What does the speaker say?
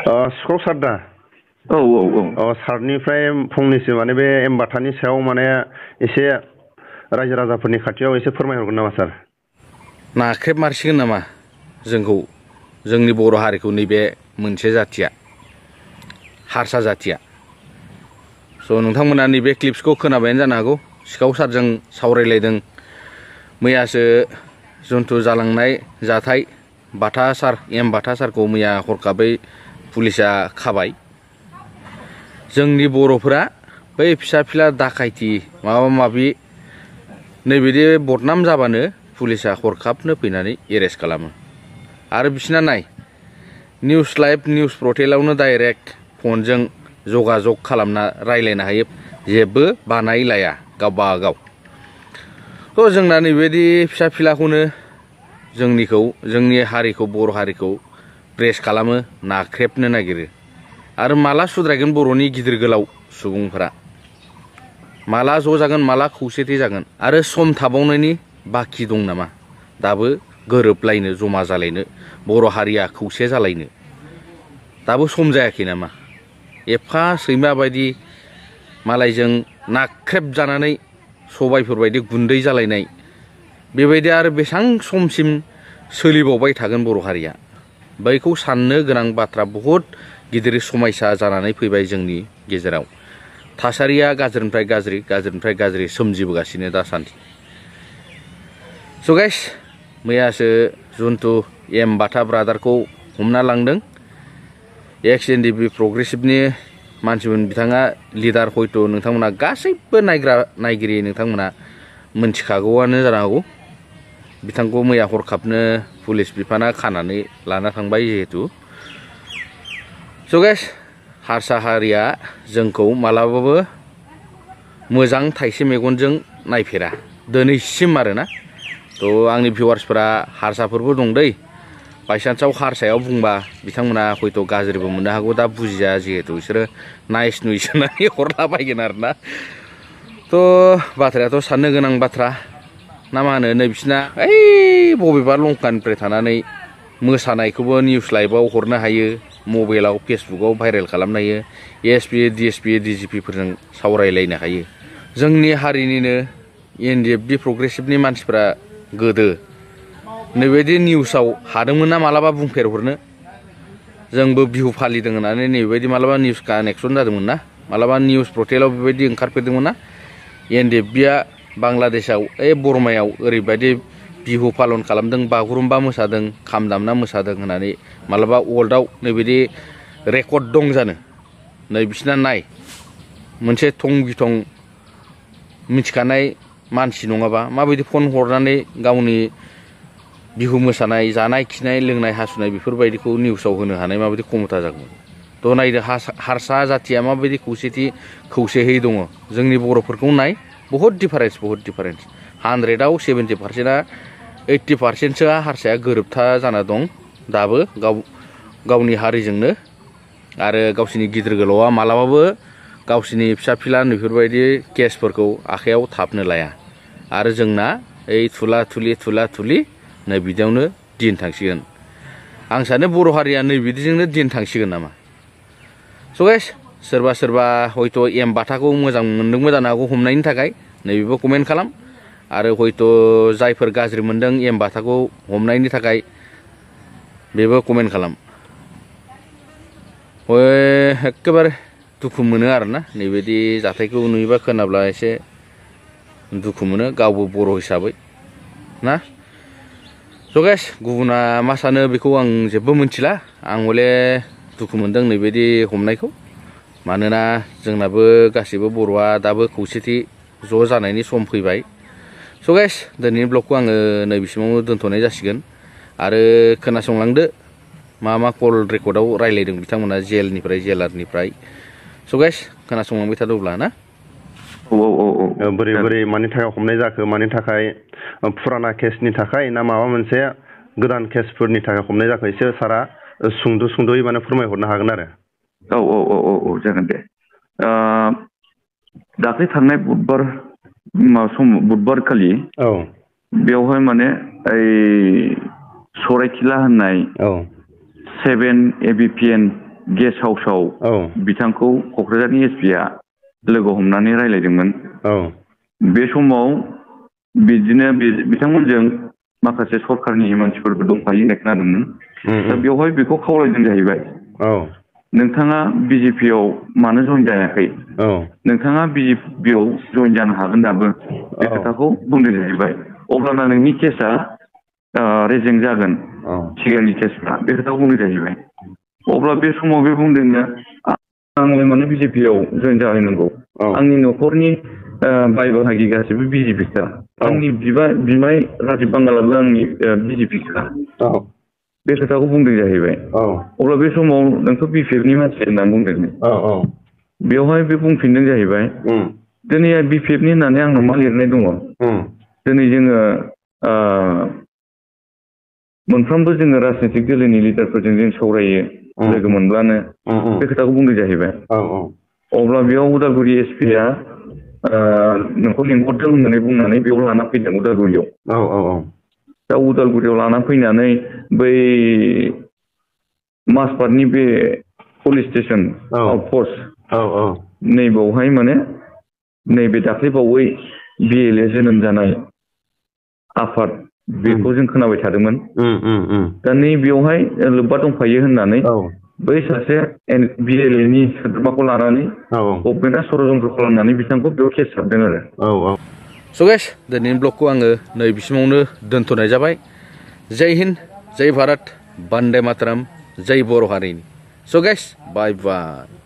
सिखाव सार दा सारनिफ्राय फंनैसो माने बे एमबाथानि सायाव माने एसे रायजो राजाफोरनि खाथियाव एसे फोरमायहरगोन नामा सार? नाख्रेब मारसिगोन नामा जोंखौ, जोंनि बर' हारिखौ नैबे मोनसे जाथिया, हारसा जाथिया? स' नोंथांमोना नैबे क्लिप्सखौ खोनाबायानो जानो हागौ। सिखाव सारजों सावरायलायदों। मैयासो जन्थु जालांनाय जाथाय, बाथा सार, बाथा सारखौ मैया हरखाबै पुलिसा खाबाय। जोंनि बर'फोरा बै फिसा फिला दाखायथि माबा माबि नैबिदि बदनाम जाबानो पुलिसा हरखाबनो फैनानै एरेस्ट खालामो। आरो बिसिना नाय, निउस लाइभ, निउस पर्टेलावनो डाइरेक्ट फनजों जगाजग खालामना रायलायनो हायो, जेबो बानायलाया गावबा गाव। थ' जोंना नैबायदि फिसा फिलाखौनो जोंनिखौ, जोंनि हारिखौ, बर' हारिखौ प्रेस खालामो, नाख्रेबनो नागिरो। आरो माला सुद्रायगोन बर'नि गिदिर गोलाव सुबुंफोरा? माला ज' जागोन, माला खौसेथि जागोन? आरो सम थाबावनायनि बाखि दं नामा दाबो गोरोबलायनो, जमा जालायनो, बर' हारिया खौसे जालायनो दाबो सम जायाखै नामा? एफा सैमा बायदि मालायजों नाख्रेब जानानै सबायफोरबायदि गुन्दै जालायनाय, बेबायदि आरो बेसां समसिम सोलिबावबाय थागोन बर' हारिया? बैखौ साननो गोनां बाथ्रा बहुद गिदिर समयसा जानानै फैबाय जोंनि गेजेराव। थासारिया गाज्रिनिफ्राय गाज्रि, गाज्रिनिफ्राय गाज्रि सोमजिबोगासिनो दासान्दि। स' गाइस, मैयासो जन्थु बाथा ब्रादारखौ हमना लांदों। एक्स एनडिपि प्रग्रेसिभनि मानसिमोन, बिथाङा लिडार। हयथ' नोंथांमोना गासैबो नायगिरि नोंथांमोना मोनथिखागौआनो जानो हागौ। बिथांखौ मैया हरखाबनो पुलिस बिफाना खानानै लाना थांबाय जिहेतु। स' गाइस, हारसा हारिया जोंखौ मालाबाबो मोजां थाइसे मेगनजों नायफेरा दिनैसिम आरोना। थ' आंनि भिउवार्सफोरा हारसाफोरबो दं दै। बायसान्सआव हारसायाव बुंबा बिथांमोना हयथ' गाज्रिबो मोननो हागौ, दा बुजिया जिहेतु बिसोरो नाइस नुइस होननानै हरलाबायगोन आरोना। थ' बाथ्रायाथ' साननो गोनां बाथ्रा ना मा होनो? नै बिसिना ओइ बबेबा लंकानिफ्राय थानानै मोसानायखौबो निउस लाइभआव हरनो हायो, मबाइलाव फेसबुकाव भाइरेल खालामनो हायो, एसपि, डिएसपि, डिजिपिफोरजों सावरायलायनो हायो। जोंनि हारिनिनो एनडिएफबि प्रग्रेसिभनि मानसिफ्रा गोदो नैबायदि निउसाव हादोंमोन ना मालाबा बुंफेरहरनो? जोंबो बिहु फालिदों होननानै नैबायदि मालाबा निउस कानेक्सन जादोंमोन ना? मालाबा निउस पर्टेलाव बेबायदि ओंखारफेरदोंमन ना? एनडिएफबिया बांलादेशआव, बरमायाव ओरैबायदि बिहु पालन खालामदों, बागुरुम्बा मोसादों, खाम दामना मोसादों होननानै मालाबा वर्ल्डआव नैबायदि रेकर्ड दं जानो? नै बिसिना नाय, मोनसे थं बिथं मिथिखानाय मानसि नङाबा माबायदि फन हरनानै गावनि बिहु मोसानाय, जानाय, खिनाय, लोंनाय, हासुनाय बेफोरबायदिखौ निउसाव होनो हानाय माबायदि खमथा जागौमोन? थ' नायदो हारसा जाथिया माबायदि खौसेयै दङ। जोंनि बर'फोरखौ नाय, बहुद डिफारेन्स, बहुद डिफारेन्स। 100आव 70%आ 80%सोआ हारसाया गोरोबथा जाना दं दाबो गावनि हारिजोंनो। आरो गावसिनि गिदिर गोलावा मालाबाबो गावसिनि फिसा फिला बेफोरबायदि केसफोरखौ आखाइयाव थाबनो लाया। आरो जोंना थुला थुलि नै बिदियावनो दिन थांसिगोन। आं सानो बर' हारिया नै बिदिजोंनो दिन थांसिगोन नामा? स' गाइस, सोरबा हयथ' बाथाखौ मोजां मोनदोंबो जानो हागौ हमनायनि थाखाय, नैबेबो कमेन्ट खालाम। आरो हयथ' जायफोर गाज्रि मोनदों बाथाखौ हमनायनि थाखाय, बेबो कमेन्ट खालाम। एखेबारे दुखु मोनो आरोना नैबायदि जाथायखौ नुयोबा, खोनाब्ला एसे दुखु मोनो, गावबो बर' हिसाबै ना। स' गाइस, गुबुना मा सानो बेखौ आं जेबो मिथिला। आं हले दुखु मोनदों नैबायदि हमनायखौ। मानोना जोंनाबो गासैबो बर'आ दाबो खौसेथि ज' जानायनि सम फैबाय। स' गाइस, दिनैनि ब्लगखौ आङो नैबेसिमावनो दोनथ'नाय जासिगोन। आरो खोनासंलांदो मा कल रेकर्डआव रायलायदों बिथांमोना जेलारनिफ्राय। स' गाइस, खोनासंलांबाय थादो अब्ला ना। बोरै मानि थाखाय हमनाय जाखो, मानि थाखाय फुराना केसनि थाखाय ना माबा मोनसे गोदान केसफोरनि थाखाय हमनाय जाखो, एसे सारा सुंद'यै माने फोरमायहरनो हागोन आरो? जागोन दे। दाख्लै थांनाय बुधबार खालि बेवहाय माने सराइखिला होननाय 7 ABPN गेस्ट हाउसाव औ बिथांखौ क'क्राझारनि एसपिआ लोगो हमनानै रायज्लायदोंमोन। औ बे समाव बिदिनो बिथांमोनजों माखासे सरकारनि मानसिफोरबो दंफायो होननाय खोनादोंमोन। दा बेवहाय बेखौ खावलायदों जाहैबाय औ नोंथाङा बिजेपिआव मानो जइन जायाखै? औ नोंथाङा बिजेपिआव जइन जानो हागोन दाबो बे खोथाखौ बुंदों जाहैबाय। अब्लाना नोंनि केसा रेजें जागोन सिगांनि केसफ्रा बे खोथाखौ बुंदों जाहैबाय। अब्ला बे समाव बे बुंदोंनो आंलाय मानो बिजेपिआव जइन जाहैनांगौ? आंनि न'खरनि बाय बाहागि गासैबो बिजेपिखा। आंनि बिमाय राजिब बांगालाबो आंनि बिजेपिखा। बे खोथाखौ बुंदों जाहैबाय। अब्ला बे समाव नोंथ' बिपिएफनि मानसि होननानै बुंदों। बेवहाय बे बुंफिनदों जाहैबाय दिनै बिपिएफनि होननानै आंनाव मा लिरनाय दङ? दिनै जोङो मोनफ्रोमबो जोङो राजनीतिक दोलोनि लिडारफोरजों जों सावरायो लोगो मोनब्लानो बे खोथाखौ बुंदों जाहैबाय। अब्ला बेयाव उदालगुरि एसपिआ नोंखौ लिंहरदों होननानै बुंनानै बेयाव लाना फैदों उदालगुरियाव। दा उदालगुरियाव लाना फैनानै बै माजबाटनि बे पुलिस स्टेसन आउटपस्ट नैबावहाय माने नैबे दाख्लैबावै बिएलए जोनोम जानाय आफाद बेखौ जों खोनाबाय थादोंमोन। दा नैबेयावहाय लोब्बा दंफायो होननानै बै सासे बिएलए नि सोद्रोमाखौ लानानै गभर्नमेन्टआ षड़यन्त्र खालामनानै बिथांखौ बेयाव केस हाबदों आरो। स' गाइस दिनैनि ब्लगखौ आङो नै बिसिमावनो दोनथ'नाय जाबाय। जय हिन्द, जय भारत, बन्दे मातरम, जय बर' हारिनि। स' गाइस बाय बाय।